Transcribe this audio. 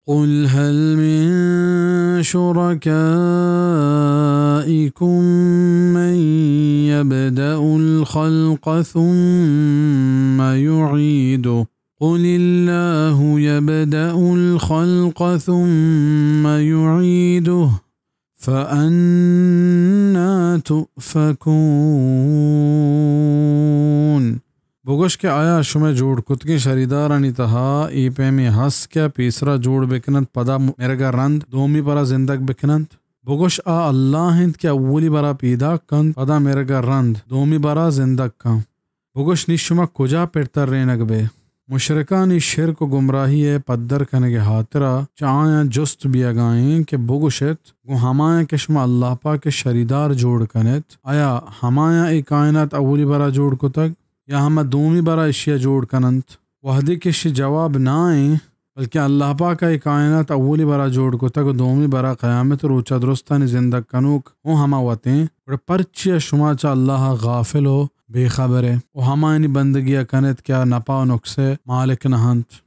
قل هل من شركائكم من يبدأ الخلق ثم يعيده قل الله يبدأ الخلق ثم يعيده فأنا تؤفكون۔ بگوش کہ آیا شمئے جوڑ کتگیں شریدارانی تہا اے پیمیں ہست کہ پیسرا جوڑ بکننت، پدا مرگا رند دومی برا زندگ بکننت؟ بگوش آ اللہ انت کہ اولی برا پیداک کنت، پدا مرگا رند دومی برا زندگ کنت۔ بگوش نی شما کجا پرترینگ بئے؟ مشرکانی شرک و گمراہی ء پدر کنگ ء ہاترا چہ آیاں جست بیگا ایں کہ بگوشت، گوں ہمایاں کہ شما اللہ پاک ء شریدار جوڑ کنت، آیا ہمایاں اے کائنات اولی برا جوڑ کتگ یا ہما دومی برا اشیا جوڑ کننت؟ وہدے کہ اشی جواب نہ ایں، بلکیں اللہ پاک ء اے کائنات اولی برا جوڑ کتگ و دومی برا قیامت روچا درستانی زندگ کنوک اوں ہما وتیں، گڑا پرچیا شما چہ اللہ ء غافل و بے خبر ئے و ہمایانی بندگی ء کن ات کہ آ نپا و نقص ء مالک نہ انت؟